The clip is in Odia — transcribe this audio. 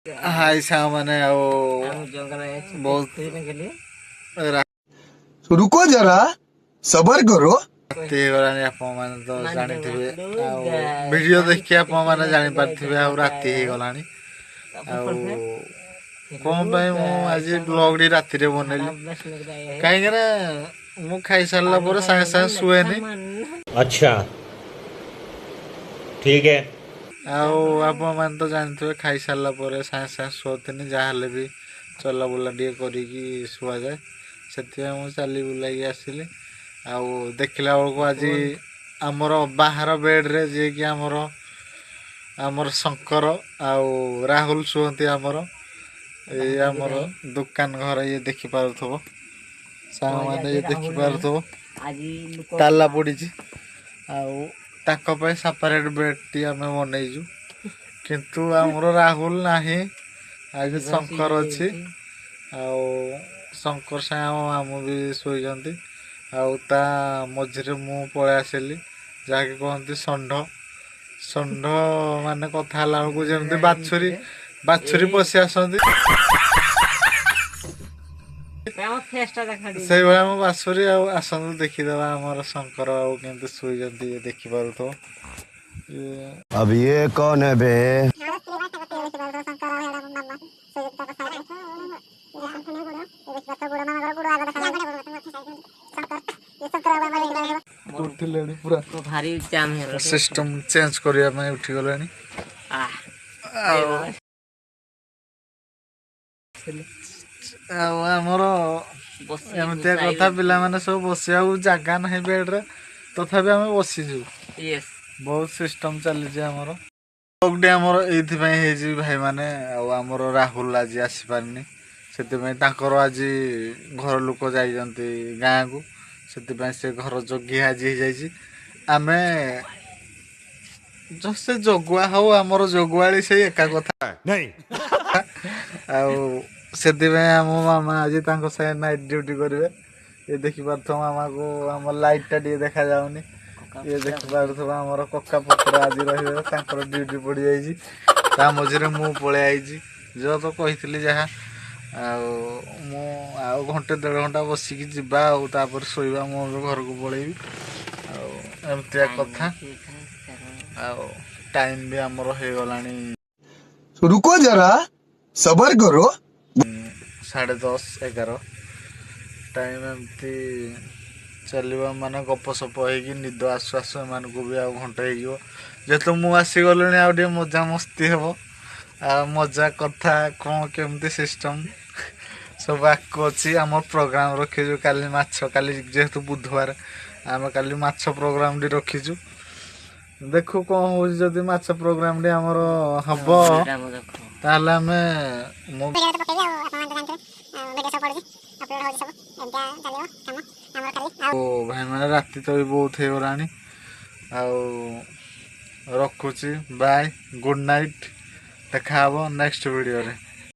ହାଇ ସାଙ୍ଗମାନେ, ଆଉ ବହୁତ रुको जरा, सबर करो। ରାତି ହେଇଗଲାଣି। ଆପଣମାନେ ତ ଜାଣିଥିବେ ଆଉ ଭିଡ଼ିଓ ଦେଖି ଆପଣମାନେ ଜାଣିପାରିଥିବେ। ଆଉ ରାତି ହେଇଗଲାଣି। ଆଉ କ'ଣ ପାଇଁ ମୁଁ ଆଜି ବ୍ଲଗ୍ଟି ରାତିରେ ବନେଇଲି? କାହିଁକି ନା ମୁଁ ଖାଇସାରିଲା ପରେ ସାଙ୍ଗେ ସାଙ୍ଗେ ଶୁଏନି। अच्छा, ठीक है। ଆଉ ଆପଣମାନେ ତ ଜାଣିଥିବେ, ଖାଇସାରିଲା ପରେ ସାଙ୍ଗେ ସାଙ୍ଗେ ଶୁଅନ୍ତିନି, ଯାହାହେଲେ ବି ଚଲାବୁଲା ଟିକେ କରିକି ଶୁଆଯାଏ। ସେଥିପାଇଁ ମୁଁ ଚାଲି ବୁଲାଇକି ଆସିଲି। ଆଉ ଦେଖିଲା ବେଳକୁ ଆଜି ଆମର ବାହାର ବେଡ଼୍ରେ ଯିଏକି ଆମର ଶଙ୍କର ଆଉ ରାହୁଲ ଶୁଅନ୍ତି, ଆମର ଏଇ ଆମର ଦୋକାନ ଘରେ। ଇଏ ଦେଖିପାରୁଥିବ ସାଙ୍ଗମାନେ, ଇଏ ଦେଖିପାରୁଥିବ ତାଲା ପଡ଼ିଛି। ଆଉ ତାଙ୍କ ପାଇଁ ସେପାରେଟ୍ ବେଡ଼୍ଟି ଆମେ ବନେଇଛୁ, କିନ୍ତୁ ଆମର ରାହୁଲ ନାହିଁ, ଆଜି ଶଙ୍କର ଅଛି। ଆଉ ଶଙ୍କର ସାଙ୍ଗେ ଆମ ମାମୁଁ ବି ଶୋଇଛନ୍ତି। ଆଉ ତା ମଝିରେ ମୁଁ ପଳେଇ ଆସିଲି, ଯାହାକି କୁହନ୍ତି ଷଣ୍ଢ। ଷଣ୍ଢ ମାନେ କଥା ହେଲା ବେଳକୁ ଯେମିତି ବାଛୁରୀ ବାଛୁରୀ ପଶି ଆସନ୍ତି, ସେଇଭଳିଆ ମୋ ବାଛୁରୀ। ଆଉ ଆସନ୍ତୁ ଦେଖିଦେବା ଆମର ଶଙ୍କର ଆଉ କେମିତି ଶୋଇଛନ୍ତି। ଇଏ ଦେଖିପାରୁଥିବ ଇଏ अब ये कौन है बे? ଉଠିଲେଣି ପୁରା। ଭାରି ଜାମ୍ ହେଇଗଲା। ସିଷ୍ଟମ ଚେଞ୍ଜ କରିବା ପାଇଁ ଉଠିଗଲେଣି। ଆଉ ଆମର ଏମିତିଆ କଥା, ପିଲାମାନେ ସବୁ ବସିବାକୁ ଜାଗା ନାହିଁ ବେଡ୍ରେ, ତଥାପି ଆମେ ବସିଛୁ। ବହୁତ ସିଷ୍ଟମ ଚାଲିଛି ଆମର। ବ୍ଲଗ୍ଟି ଆମର ଏଇଥିପାଇଁ ହେଇଛି ଭାଇମାନେ, ଆଉ ଆମର ରାହୁଲ ଆଜି ଆସିପାରିନି, ସେଥିପାଇଁ ତାଙ୍କର ଆଜି ଘର ଲୋକ ଯାଇଛନ୍ତି ଗାଁକୁ, ସେଥିପାଇଁ ସେ ଘର ଜଗି ଆଜି ହେଇଯାଇଛି। ଆମେ ସେ ଜଗୁଆ ହଉ, ଆମର ଜଗୁଆଳି ସେଇ ଏକା କଥା। ଆଉ ସେଥିପାଇଁ ଆମ ମାମା ଆଜି ତାଙ୍କ ସାଙ୍ଗେ ନାଇଟ୍ ଡ୍ୟୁଟି କରିବେ। ଇଏ ଦେଖିପାରୁଥିବ ମାମାକୁ, ଆମ ଲାଇଟ୍ଟା ଟିକେ ଦେଖାଯାଉନି। ଇଏ ଦେଖିପାରୁଥିବ ଆମର କକା ପତ୍ର ଆଜି ରହିବେ, ତାଙ୍କର ଡ୍ୟୁଟି ପଡ଼ିଯାଇଛି। ତା ମଝିରେ ମୁଁ ପଳେଇ ଆଇଛି, ଯୋଉ ତ କହିଥିଲି ଯାହା। ଆଉ ମୁଁ ଆଉ ଘଣ୍ଟେ ଦେଢ଼ ଘଣ୍ଟା ବସିକି ଯିବା, ଆଉ ତାପରେ ଶୋଇବା, ମୁଁ ଏବେ ଘରକୁ ପଳେଇବି। ଆଉ ଏମିତିଆ କଥା। ଆଉ ଟାଇମ୍ ବି ଆମର ହେଇଗଲାଣି। रुको जरा, सबर करो। 10:30, 11 ଟାଇମ୍। ଏମିତି ଚାଲିବ ମାନେ ଗପ ସପ ହେଇକି ନିଦ ଆସୁ ଆସୁ ଏମାନଙ୍କୁ ବି ଆଉ ଘଣ୍ଟେ ହେଇଯିବ। ଯେହେତୁ ମୁଁ ଆସିଗଲିଣି, ଆଉ ଟିକେ ମଜାମସ୍ତି ହେବ, ଆଉ ମଜା କଥା କ'ଣ କେମିତି ସିଷ୍ଟମ୍ ସବୁ ଆଗକୁ ଅଛି। ଆମ ପ୍ରୋଗ୍ରାମ୍ ରଖିଛୁ କାଲି ମାଛ, କାଲି ଯେହେତୁ ବୁଧବାର, ଆମେ କାଲି ମାଛ ପ୍ରୋଗ୍ରାମଟି ରଖିଛୁ। ଦେଖୁ କ'ଣ ହେଉଛି। ଯଦି ମାଛ ପ୍ରୋଗ୍ରାମଟି ଆମର ହବ, ତାହେଲେ ଆମେ ମୁଁ ଭାଇମାନେ, ରାତି ତ ବି ବହୁତ ହେଇଗଲାଣି, ଆଉ ରଖୁଛି। ବାଏ, ଗୁଡ୍ ନାଇଟ୍, ଦେଖା ହବ ନେକ୍ସଟ ଭିଡ଼ିଓରେ।